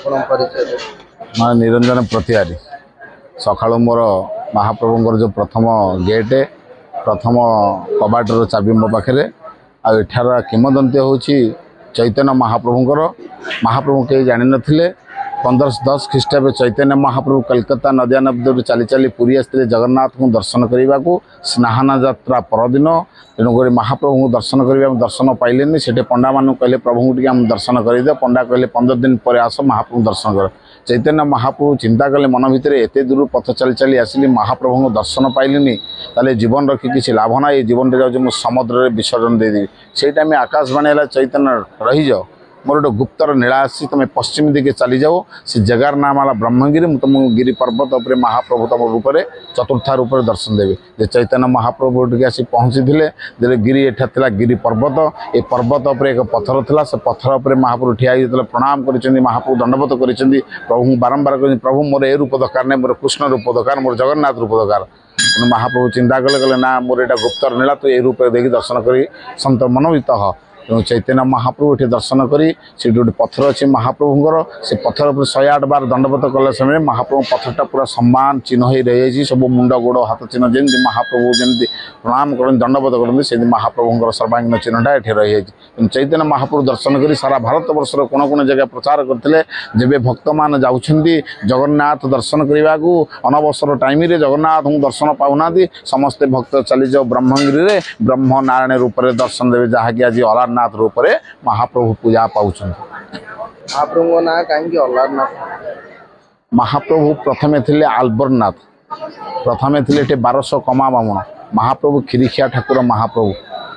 ଆପଣଙ୍କ ପରିଚୟ ଦେବେ। ମା ନିରଞ୍ଜନ ପ୍ରତିହାରୀ। ସକାଳୁ ମୋର ମହାପ୍ରଭୁଙ୍କର ଯେଉଁ ପ୍ରଥମ ଗେଟ୍, ପ୍ରଥମ କବାଟର ଚାବି ମୋ ପାଖରେ। ଆଉ ଏଠାର କିମ୍ବଦନ୍ତୀ ହେଉଛି ଚୈତନ୍ୟ ମହାପ୍ରଭୁଙ୍କର। ମହାପ୍ରଭୁ କେହି ଜାଣିନଥିଲେ। 1510 ଖ୍ରୀଷ୍ଟାବ୍ଦ ଚୈତନ୍ୟ ମହାପ୍ରଭୁ କଲକାତା ନଦିଆ ନଦୀରୁ ଚାଲି ଚାଲି ପୁରୀ ଆସିଥିଲେ ଜଗନ୍ନାଥଙ୍କୁ ଦର୍ଶନ କରିବାକୁ ସ୍ନାନ ଯାତ୍ରା ପରଦିନ। ତେଣୁକରି ମହାପ୍ରଭୁଙ୍କୁ ଦର୍ଶନ କରିବା ଦର୍ଶନ ପାଇଲେନି। ସେଠି ପଣ୍ଡାମାନଙ୍କୁ କହିଲେ, ପ୍ରଭୁଙ୍କୁ ଟିକେ ଆମେ ଦର୍ଶନ କରିଦିଅ। ପଣ୍ଡା କହିଲେ, 15 ଦିନ ପରେ ଆସ, ମହାପ୍ରଭୁଙ୍କୁ ଦର୍ଶନ କର। ଚୈତନ୍ୟ ମହାପ୍ରଭୁ ଚିନ୍ତା କଲେ ମନ ଭିତରେ, ଏତେ ଦୂର ପଥ ଚାଲି ଚାଲି ଆସିଲି, ମହାପ୍ରଭୁଙ୍କ ଦର୍ଶନ ପାଇଲିନି, ତାହେଲେ ଜୀବନ ରଖି କିଛି ଲାଭ ନାହିଁ। ଏ ଜୀବନଟା ଯାଉଛି ମୁଁ ସମୁଦ୍ରରେ ବିସର୍ଜନ ଦେଇଦେବି। ସେଇ ଟାଇମ୍ ଆକାଶବାଣୀ ହେଲା, ଚୈତନ୍ୟ ରହିଯାଅ, ମୋର ଗୋଟେ ଗୁପ୍ତର ନୀଳା ଆସିଛି, ତୁମେ ପଶ୍ଚିମ ଦିଗେ ଚାଲିଯାଅ। ସେ ଜାଗାର ନାମ ହେଲା ବ୍ରହ୍ମଗିରି। ମୁଁ ତୁମକୁ ଗିରି ପର୍ବତ ଉପରେ ମହାପ୍ରଭୁ ତୁମ ରୂପରେ ଚତୁର୍ଥା ରୂପରେ ଦର୍ଶନ ଦେବେ। ଯେ ଚୈତନ୍ୟ ମହାପ୍ରଭୁ ଟିକେ ଆସି ପହଞ୍ଚିଥିଲେ ଯେ ଗିରି ଏଠା ଥିଲା ଗିରି ପର୍ବତ। ଏ ପର୍ବତ ଉପରେ ଏକ ପଥର ଥିଲା। ସେ ପଥର ଉପରେ ମହାପ୍ରଭୁ ଠିଆ ହେଇ ଯେତେବେଳେ ପ୍ରଣାମ କରିଛନ୍ତି, ମହାପ୍ରଭୁ ଦଣ୍ଡବତ କରିଛନ୍ତି, ପ୍ରଭୁଙ୍କୁ ବାରମ୍ବାର କହିଛନ୍ତି, ପ୍ରଭୁ ମୋର ଏ ରୂପ ଦରକାର ନାହିଁ, ମୋର କୃଷ୍ଣ ରୂପ ଦରକାର, ମୋର ଜଗନ୍ନାଥ ରୂପ ଦରକାର। ତେଣୁ ମହାପ୍ରଭୁ ଚିନ୍ତା କଲେ, କହିଲେ ନା, ମୋର ଏଇଟା ଗୁପ୍ତର ନୀଳା, ତୁ ଏଇ ରୂପରେ ଦେଇକି ଦର୍ଶନ କରି ସନ୍ତ ମନୋବିତ ହ। ତେଣୁ ଚୈତନ୍ୟ ମହାପ୍ରଭୁ ଏଠି ଦର୍ଶନ କରି ସେଠି ଗୋଟେ ପଥର ଅଛି ମହାପ୍ରଭୁଙ୍କର, ସେ ପଥର ଉପରେ 108 ବାର ଦଣ୍ଡବତ କଲା ସମୟରେ ମହାପ୍ରଭୁ ପଥରଟା ପୁରା ସମାନ ଚିହ୍ନ ହେଇ ରହିଯାଇଛି। ସବୁ ମୁଣ୍ଡ, ଗୋଡ଼, ହାତ ଚିହ୍ନ ଯେମିତି ମହାପ୍ରଭୁ ଯେମିତି ପ୍ରଣାମ କରନ୍ତି, ଦଣ୍ଡବତ କରନ୍ତି, ସେମିତି ମହାପ୍ରଭୁଙ୍କର ସର୍ବାଙ୍ଗୀନ ଚିହ୍ନଟା ଏଠି ରହିଯାଇଛି। ତେଣୁ ଚୈତନ୍ୟ ମହାପ୍ରଭୁ ଦର୍ଶନ କରି ସାରା ଭାରତବର୍ଷର କୋଣ କୋଣ ଜାଗା ପ୍ରଚାର କରିଥିଲେ। ଯେବେ ଭକ୍ତମାନେ ଯାଉଛନ୍ତି ଜଗନ୍ନାଥ ଦର୍ଶନ କରିବାକୁ, ଅନବସର ଟାଇମ୍ରେ ଜଗନ୍ନାଥଙ୍କୁ ଦର୍ଶନ ପାଉନାହାନ୍ତି, ସମସ୍ତେ ଭକ୍ତ ଚାଲିଯାଅ ବ୍ରହ୍ମଗିରିରେ, ବ୍ରହ୍ମ ନାରାୟଣ ରୂପରେ ଦର୍ଶନ ଦେବେ, ଯାହାକି ଆଜି ଅଲାରନାଥ ରୂପରେ ମହାପ୍ରଭୁ ପୂଜା ପାଉଛନ୍ତି। ମହାପ୍ରଭୁଙ୍କ ନାଁ କାହିଁକି ଅଲାରନାଥ? ମହାପ୍ରଭୁ ପ୍ରଥମେ ଥିଲେ ଆଲବରନାଥ। ପ୍ରଥମେ ଥିଲେ ଏଠି 1200 କମା ବାମୁଣ। ମହାପ୍ରଭୁ କ୍ଷୀରିଖିଆ ଠାକୁର। ମହାପ୍ରଭୁ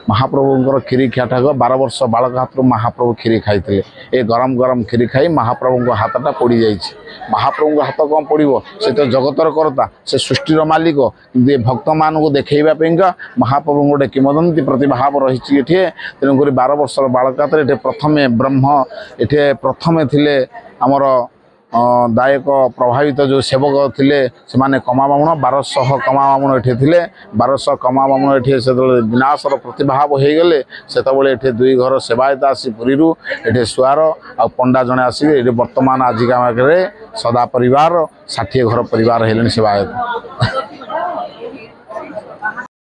ମହାପ୍ରଭୁଙ୍କର କ୍ଷୀରିଖିଆ ଠାକୁର। 12 ବର୍ଷ ବାଳକ ହାତରୁ ମହାପ୍ରଭୁ କ୍ଷୀରି ଖାଇଥିଲେ। ଏ ଗରମ ଗରମ କ୍ଷୀରି ଖାଇ ମହାପ୍ରଭୁଙ୍କ ହାତଟା ପୋଡ଼ିଯାଇଛି। ମହାପ୍ରଭୁଙ୍କ ହାତ କ'ଣ ପୋଡ଼ିବ? ସେ ତ ଜଗତର କର୍ତ୍ତା, ସେ ସୃଷ୍ଟିର ମାଲିକ। କିନ୍ତୁ ଏ ଭକ୍ତମାନଙ୍କୁ ଦେଖେଇବା ପାଇଁକା ମହାପ୍ରଭୁଙ୍କ ଗୋଟେ କିମ୍ବଦନ୍ତୀ ପ୍ରତିଭାବ ରହିଛି ଏଠି। ତେଣୁକରି 12 ବର୍ଷର ବାଳକ ହାତରେ ଏଠି ପ୍ରଥମେ ବ୍ରହ୍ମ, ଏଠି ପ୍ରଥମେ ଥିଲେ ଆମର ଦାୟକ ପ୍ରଭାବିତ ଯେଉଁ ସେବକ ଥିଲେ, ସେମାନେ କମା ବାମୁଣ। 1200 କମା ବାମୁଣ ଏଠି ଥିଲେ। 1200 କମା ବାମୁଣ ଏଠି ସେତେବେଳେ ବିନାଶର ପ୍ରତିଭାବ ହେଇଗଲେ, ସେତେବେଳେ ଏଠି ଦୁଇ ଘର ସେବାୟତ ଆସି ପୁରୀରୁ ଏଠି ସୁଆର ଆଉ ପଣ୍ଡା ଜଣେ ଆସିକି ଏଠି ବର୍ତ୍ତମାନ ଆଜିକା ପାଖରେ ସଦା ପରିବାର 60 ଘର ପରିବାର ହେଲେଣି ସେବାୟତ।